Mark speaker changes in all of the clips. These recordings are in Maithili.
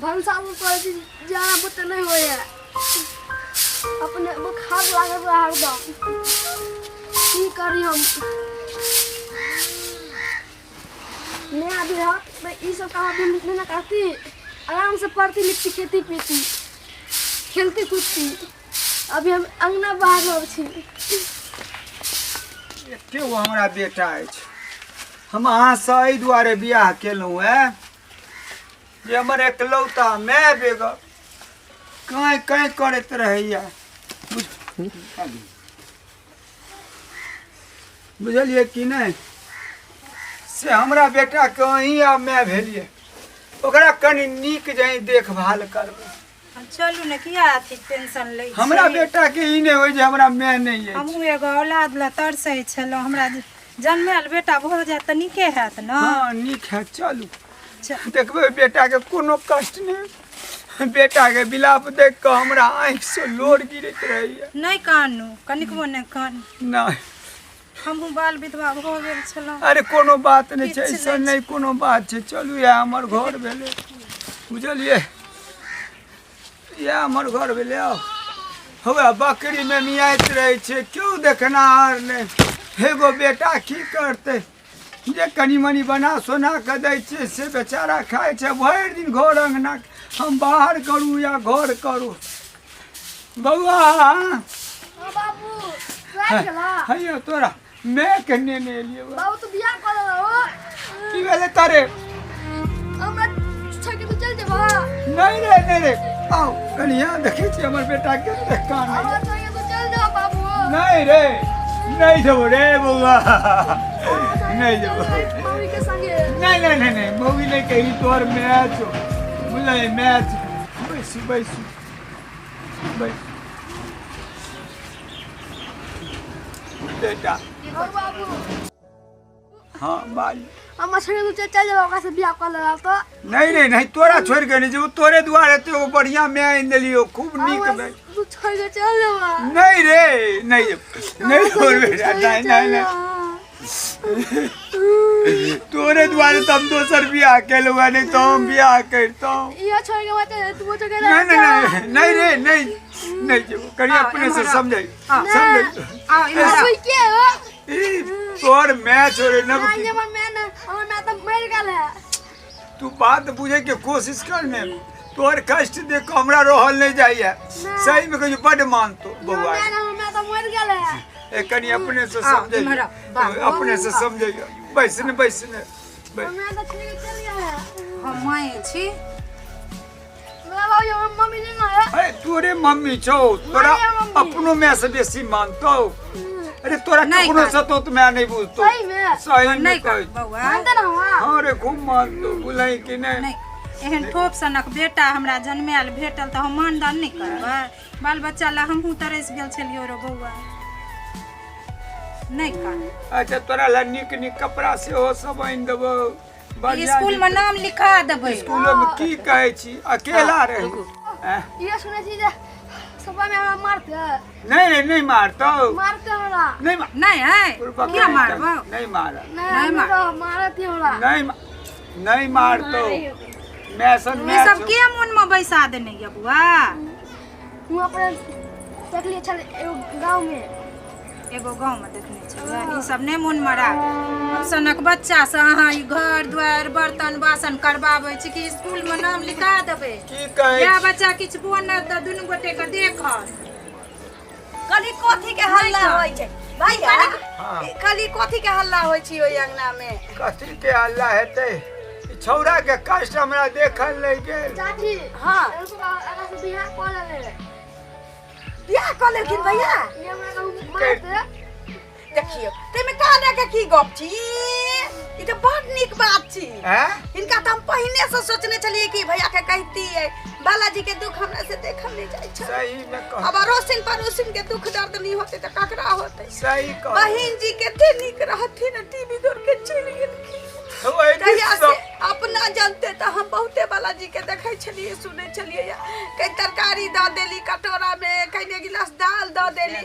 Speaker 1: भनसा करै छी जाना बुते नहि होइए अपने बोखार लागल रहे हरदम की करी हम नया अभी रहत तऽ ई सब काम अभी हम नहि ने करती आराम से पढ़ती लिखती खेती पीती खेलती कूदती अभी हम अंगना बाहर रहै छी।
Speaker 2: एके गो हमरा बेटा अछि। हम अहाँसँ एहि दुआरे बियाह केलहुँ हेँ जे हमर एकलौता माय बेगर काँय काँय करैत रहैया। बुझलियै कि नहि? से हमरा बेटाके अहीं आ माय भेलियै, ओकरा कनि नीक जहीं देखभाल करबै।
Speaker 3: चलू ने, किया अथी टेंशन लै छी?
Speaker 2: हमरा बेटाके ई नहि होइ जे हमरा माय नहि अछि।
Speaker 3: हमहूँ एगो औलाद लए तरसै छलहुँ, हमरा जन्मायल बेटा भऽ जायत तऽ नीके हैत ने।
Speaker 2: हँ, नीक हैत। चलू, देखबै बेटाके कोनो कष्ट नहि। बेटाके विलाप देख कऽ हमरा आँखिसँ लोर गिरैत रहैया।
Speaker 3: नहि कानू, कनिकबो नहि कानू।
Speaker 2: नहि।
Speaker 3: हमहूँ बाल विधवा भऽ गेल छलहुँ।
Speaker 2: अरे कोनो बात नहि छै,
Speaker 3: किछु
Speaker 2: ऐसन
Speaker 3: नहि
Speaker 2: नहि कोनो बात छै। चलू, इएह हमर घर भेलै, बुझलियै? इएह हमर घर भेलै। आउ, हौआ बकरीमे मियाइत रहै छै, केओ देखनाहार नहि। एगो बेटा की करतै? जे कनि मनि बना सोना कऽ दै छियै से बेचारा खाइ छै। भरि दिन घर अङ्गना हम बाहर करू या घर करू। बौआ।
Speaker 1: हाँ बाबू, तू आबि गेला?
Speaker 2: हैया, तोरा मायके नेने एलियै बा।
Speaker 1: बाबू, तू बियाह कऽ लेलह हो?
Speaker 2: की भेलै तारे?
Speaker 1: हमरा छोड़ि के तू चलि जेबह?
Speaker 2: नहि रे, नहि रे। आउ कनि यहाँ, देखै छी हमर बेटा के कान।
Speaker 1: हमरा छोड़ि के तू चलि जेबह बाबू?
Speaker 2: नहि रे, नहि जेबो रे बौआ, नहि जेबो।
Speaker 1: मम्मी के संगे।
Speaker 2: नहि नहि नहि नहि, मौगी नहि कही, तोहर माय छौ, बुझलै? माय छौ। बैसू, बैसू, बैसू बेटा।
Speaker 1: हँ बाबू।
Speaker 2: हाँ, बाज।
Speaker 1: हमरा छोड़ि के तू चलि जेबह ओकरा से बियाह कऽ लेलह तऽ?
Speaker 2: नहीं रे, नहीं, तोरा छोड़ के नहीं जेबो। तोरे दुआरे तो एगो बढ़िया माय आनि देलियो, खूब नीक
Speaker 1: हमरा
Speaker 2: माय।
Speaker 1: तू छोड़ि के चलि जेबह?
Speaker 2: नहीं रे, नहीं जेबो, नहीं छोड़ बेटा, नहीं नहीं नहीं। तोरे दुआरे तो हम दोसर बियाह केलहुँ हँ, नहीं तो हम बियाह करितहुँ।
Speaker 1: इहो छोड़ि के मत चलि, तू छोड़ि के
Speaker 2: नहीं नहीं नहीं नहीं रे, नहीं, नहीं जेबो। कनि
Speaker 3: आउ,
Speaker 2: अपने से
Speaker 3: एम्हर आउ।
Speaker 2: समझै
Speaker 3: आउ।
Speaker 2: समझै।
Speaker 3: आउ इम्हर आउ।
Speaker 1: के हो?
Speaker 2: ई तोहर माय छोड़े न।
Speaker 1: नहीं, हमर माय न, हमर माय तऽ मरि गेल है।
Speaker 2: तू बात बुझे के कोशिश कर ने। तोहर कष्ट देख के हमरा रहल नहीं जाइए, सही में कहियो बड मानतो बौआ।
Speaker 1: हमर माय न, हमर माय तऽ मरि गेल है।
Speaker 2: ए कनि अपने से
Speaker 3: आउ,
Speaker 2: समझै,
Speaker 3: इम्हर आउ, बाबू।
Speaker 2: अपने से समझै। बैस ने, बैस ने, बैस।
Speaker 1: हमर माय तऽ छोड़ि के चलि गेल है।
Speaker 3: हम माय छी।
Speaker 1: मेरा बाबू, हमर मम्मी नहीं ना है।
Speaker 2: अरे तोरे मम्मी छौ, तोरा
Speaker 1: नहीं, मम्मी।
Speaker 2: अपनो माय से बेसी मानतो। अरे तोरा
Speaker 3: नहीं
Speaker 2: ककरो
Speaker 3: कान।
Speaker 2: से तो माय नहीं बुझतो।
Speaker 1: सही में?
Speaker 2: सही में।
Speaker 3: नहि
Speaker 2: कहै।
Speaker 3: बौआ।
Speaker 1: मानते ना हुआ?
Speaker 2: हाँ रे, खूब मानतो, बुझलही कि नहीं?
Speaker 3: नहि, एहन ठोप सनक बेटा हमरा जन्मायल भेटल तऽ हम मानदान नहि करबै? बाल बच्चा लए हमहूँ तरसि गेल छलियौ रो बौआ। नहि कान।
Speaker 2: अच्छा, तोरा ला नीक नीक कपड़ा सेहो सब आनि देबौ, बढ़िआँ।
Speaker 3: स्कूल में नाम लिखा देबै।
Speaker 2: स्कूलो में। की कहै छी, अकेला रही? आँय?
Speaker 1: इहो सुनै छी जे सपा में हमरा मारते।
Speaker 2: नहीं रे, नहीं मारतौ।
Speaker 1: मारते हमरा।
Speaker 2: नहीं
Speaker 3: नहि है, किया मारबौ?
Speaker 2: नहीं मारत।
Speaker 1: नहीं,
Speaker 3: नहीं
Speaker 1: हम
Speaker 3: मार-
Speaker 1: मारत ही हमरा।
Speaker 2: नहीं नहीं मारतौ। मैं सन
Speaker 3: ई
Speaker 2: मैं
Speaker 3: सब के मोन में बैसा देने ये बुआ?
Speaker 1: हम अपने देखलिए छल एगो गाँव में।
Speaker 3: एगो गाँव में देखने छलियै। ई सब नहि मोन में राख। सनक बच्चा से अहाँ ई घर द्वार बर्तन बासन करबाबै छी कि स्कूल में नाम लिखा देबै?
Speaker 2: की कहै
Speaker 3: इएह
Speaker 2: छी?
Speaker 3: बच्चा किछु बनत तऽ दुनू गोटे के देखत।
Speaker 4: कहली कथी के हल्ला होइ छै भैया?
Speaker 2: हाँ।
Speaker 4: कहली कथी के हल्ला होइ छै ओहि अंगना में?
Speaker 2: कथी के हल्ला हेतै? ई छौड़ा के कष्ट हमरा देखल नहि गेल।
Speaker 1: चाची।
Speaker 4: हाँ।
Speaker 1: एगो आगा से बियाह कऽ लेले।
Speaker 4: बियाह कऽ लेलखिन भैया?
Speaker 1: ये हमरा कहू मारते।
Speaker 4: देखियौ, ताहिमे काने के की गप छी? ई तऽ बड़ नीक बात छी।
Speaker 2: हैं?
Speaker 4: हिनका तऽ हम पहिने से सोचने छलियै कि भैया के कहितियै, बालाजी के दुख हमरा से देखल नहीं जाइ छै।
Speaker 2: सही में कह।
Speaker 4: अब अड़ोसिन पड़ोसिन के दुख दर्द नहीं होते तऽ ककरा होते?
Speaker 2: सही कह।
Speaker 4: बहिन जी कते नीक रहथिन, टीवी दौड़ के चलि गेलखिन।
Speaker 2: ओहि
Speaker 4: तहिया
Speaker 2: दिनसँ
Speaker 4: से अपना जनते तऽ हम बहुते बालाजी के देखै छलियै सुनै छलियै कहीं तरकारी दऽ देली कटोरामे कहीं गिलास दालि दऽ देली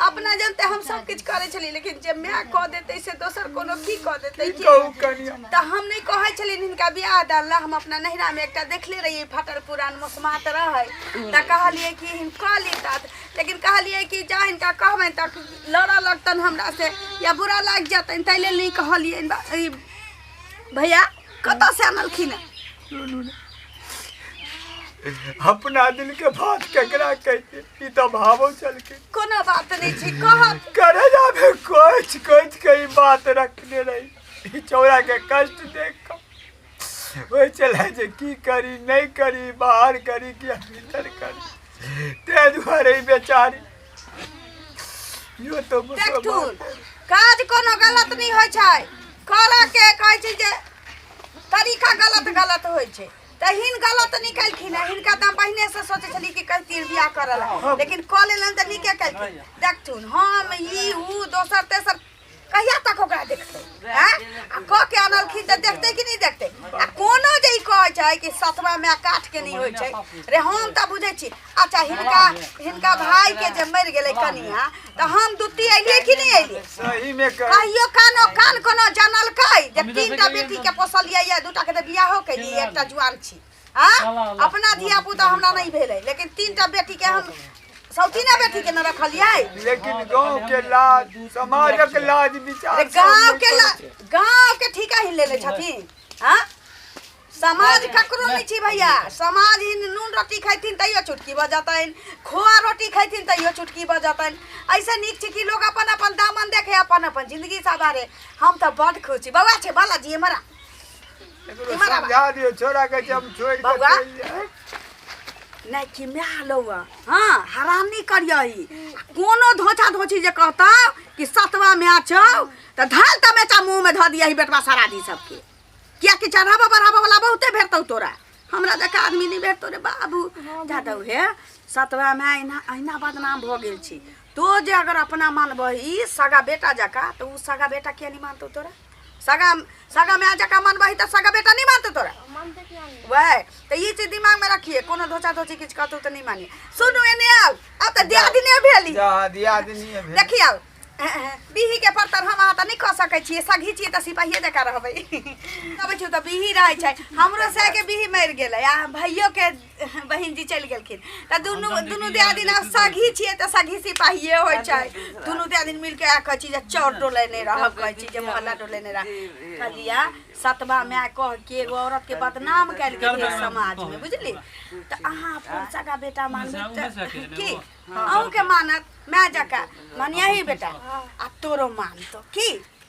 Speaker 4: अपना जनते हम सब किछु करै छलियै लेकिन जे माय कऽ देतै से दोसर कोनो की कऽ देतै
Speaker 2: की कहू कनिया
Speaker 4: तऽ हम नहि कहै छलियनि हिनका बियाह दान लए हम अपना नैहरामे एकटा देखले रहियै फटल पुरान मोसमात रहै तऽ कहलियै कि हिन कऽ ली लेकिन कहलियै कि जा हिनका कहबनि तऽ लड़ऽ लगतनि हमरासँ या बुरा लागि जेतनि ताहि लेल नहि कहलियनि भैया कतऽसँ आनलखिन हँ
Speaker 2: सुनू ने अपना दिल के बात केकरा कहते ई तऽ भावो छलखिन
Speaker 4: कोनो बात नहि छै कहत
Speaker 2: करे जाबे कोच कोच के ई बात रखने रही ई चौरा के कष्ट देख कऽ ओहि चले जे की करी नहि करी बाहर करी कि भीतर करी ताहि दुआरे ई बेचारी यो तो
Speaker 4: देखथुन काज कोनो गलत नहि होइ छै करऽ के कहै छै जे तरीका गलत गलत होइ छै तऽ हिन गलत नहि केलखिन हँ हिनका तऽ हम पहिनेसँ सोचै छलियै कि कहतियै बियाह करऽ लए लेकिन कऽ लेलनि तऽ नीके केलखिन देखथुन हम ई उ दोसर तेसर कहिया तक ओकरा देखतै आँय आ कऽ के अनलखिन तऽ देखतै कि नहि देखतै आ कोनो जे ई कहै छै कि सतवा माय काठ के नहि होइ छै रे हम तऽ बुझै छी अच्छा हिनका हिनका भाई के जे मरि गेलै कनिया तऽ हम दुती अयलियै कि नहि अयलियै
Speaker 2: सही में कह
Speaker 4: कहियो कानो कान कोनो जानलकै जे तीनटा बेटी के पोसलियै या दूटा के तऽ बियाहो केलियै एकटा जुआन छी आ अपना धिया पुता हमरा नहि भेलै लेकिन तीनटा बेटी के हम सौतीना बेटी के न रखलियै
Speaker 2: लेकिन गांव के लाज समाजक लाज विचार
Speaker 4: अरे गांव के गांव के ठीका ही लेले छथिन हाँ समाज ककरो नहीं छी भैया समाज ही नून रोटी खैथिन तैयो चुटकी बजतनि खोआ रोटी खैथिन तैयो चुटकी बजतनि ऐसे नीक छै कि लोग अपन अपन दामन देखे अपन अपन जिंदगी सवारे हम तऽ बड खुश छी बौआ छै बालाजी हमरा
Speaker 2: एकरो समझा दियो छोरा के जे हम छोड़ के
Speaker 4: बौआ।
Speaker 2: चलि जायब
Speaker 4: नहि कि माय लौआ हाँ हरामी करियही कोनो धोछा धोछी जे कहतौ कि सतवा माय छौ तऽ धाल तमेचा मुँहमे धऽ दियही बेटवा सराधी सबके कियाकि चढ़ाबऽ बढ़ाबऽ वाला बहुते भेटतौ तोरा हमरा जकाँ आदमी नहि भेटतौ रे बाबू जादव हे सतवा माय अहिना अहिना बदनाम भऽ गेल छी तो जे अगर अपना मानबही सगा बेटा जकाँ तऽ ओ सगा बेटा किया नहि मानतौ तोरा सगा सगा माय जकाँ मानबही तऽ सगा बेटा नहि मानतौ तोरा
Speaker 1: मानते किया नहीं
Speaker 4: वएह तऽ ई चीज दिमागमे रखिए कोनो धोचा धोची किछु कहतौ तऽ नहि मानिए सुनू एने आउ आब तऽ दियादिने भेली
Speaker 2: जा दियादिनी भेल
Speaker 4: देखियौ बीही के परतर हम अहाँ तऽ नहि कऽ सकै छियै सघी छियै तऽ सिपाहिए जकाँ रहबै अबै छियै तऽ बीही रहै छै हमरो सएके बीही मरि गेलै आ भैयोके बहिन जी चलि गेलखिन तऽ दुनू दुनू दियादिन आब सघी छियै तऽ सघी सिपाहिए होइ छै दुनू दियादिन मिलके आ कहै छी जे चौर डोलै नहि रहब कहै छी जे मोहल्ला डोलै नहि रहब कहलियै सतबा माय कह के एगो औरत के बदनाम कयल गेल है समाज में बुझली तऽ अहाँ अपन सगा बेटा मानबै तऽ की अहूँके मानत माय जकाँ मानियही बेटा आ तोरो मानतो की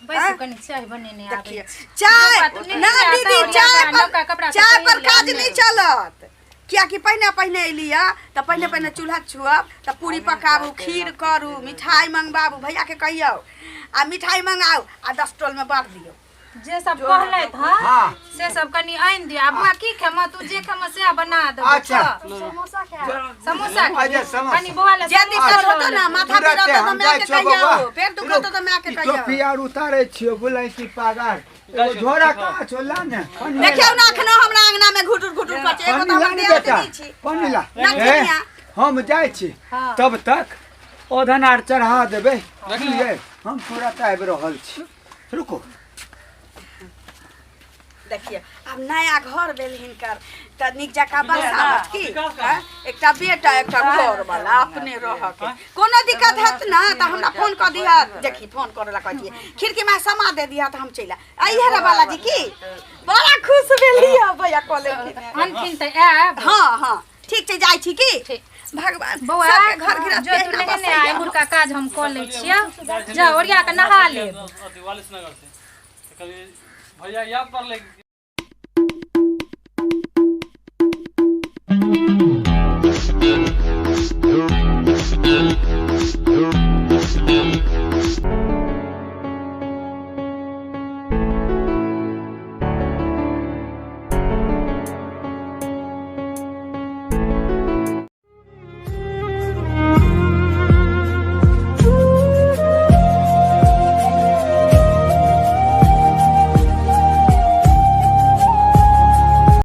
Speaker 3: बैसू कनी चाय बनेने आबै
Speaker 4: देखिए
Speaker 3: छी।
Speaker 4: चाय
Speaker 3: बौआ, तू नहि
Speaker 4: ना
Speaker 3: जा,
Speaker 4: दीदी
Speaker 3: तऽ
Speaker 4: चाय
Speaker 3: ओरिया कऽ नवका
Speaker 4: पर
Speaker 3: कपड़ा सब
Speaker 4: चाय पर
Speaker 3: पहिर ले,
Speaker 4: काज
Speaker 3: अनने
Speaker 4: नहीं चलत कियाकि पहिने पहिने एली है तऽ पहिने पहिने चूल्हा छुअब तऽ पूरी पकाबू खीर करू मिठाई मंगबाबू भैया के कहियौ आ मिठाई मंगाउ आ 10 टोल में बांट दियौ
Speaker 3: जे सब कहलथि हँ
Speaker 2: हाँ।
Speaker 3: से सब कनी आनि दिअ आ बौआ की खेमह तू जे खेमह सएह बना देबौ
Speaker 2: अच्छा।
Speaker 1: समोसा खाए
Speaker 3: समोसा
Speaker 2: अच्छा, समोसा।
Speaker 3: कनी बौआ लए
Speaker 4: जे दिक्कत
Speaker 3: समोसा
Speaker 4: होतो ना माथा
Speaker 2: तुरते
Speaker 4: पीड़ा होतो
Speaker 2: हम
Speaker 4: तऽ
Speaker 2: जाइ
Speaker 4: माय के
Speaker 2: छियौ बौआ।
Speaker 4: कहियौ पेट दुखतो तऽ माय के
Speaker 2: ई
Speaker 4: कहियौ
Speaker 2: टोपी आर उतारै छियौ बोलै छी पागार एगो झोरा कहाँ छौ ला ने पानि ला।
Speaker 4: देखियौ ना एखनो हमरा अंगना में घुटुर घुटुर करै छै एगो
Speaker 2: पानि
Speaker 4: तऽ
Speaker 2: ला
Speaker 4: हमर
Speaker 2: ने बेटा
Speaker 4: दियादनी छी
Speaker 2: पानि ला
Speaker 4: ना
Speaker 2: ए,
Speaker 4: चिनिया।
Speaker 2: हम जाइ छी
Speaker 3: हाँ।
Speaker 2: तब तक ओधन आर चढ़ा देबै बुझलियै हम तुरत आबि रहल छी रुको
Speaker 4: देखिए आब नया घर भेल हिनकर तऽ नीक जकाँ बसावत की आँय? एकटा बेटा एकटा घर वाला अपने रहऽ के कोनो दिक्कत हेत ना तऽ हमरा फोन कऽ दिहऽ देखी फोन करे ला कहै छियै खिड़की में समा दे दिहऽ तऽ हम चलि आयब अइहे रे बालाजी की बड़ा खुश भेली भैया कऽ लेलखिन
Speaker 3: अनथिन तऽ आयब
Speaker 4: हँ हँ ठीक छै जाइ छी की
Speaker 3: ठीक।
Speaker 4: भगवान
Speaker 3: बौआ
Speaker 4: सबके घर गृहस्थी
Speaker 3: जो तू
Speaker 4: एहिना
Speaker 3: नहेने
Speaker 4: बसैया।
Speaker 3: आ एम्हुरका काज हम कऽ लै छियै जा ओरिया कऽ नहा लेब
Speaker 5: अथी वालिसनगर से तऽ कहलियै भैया याद पड़लै कि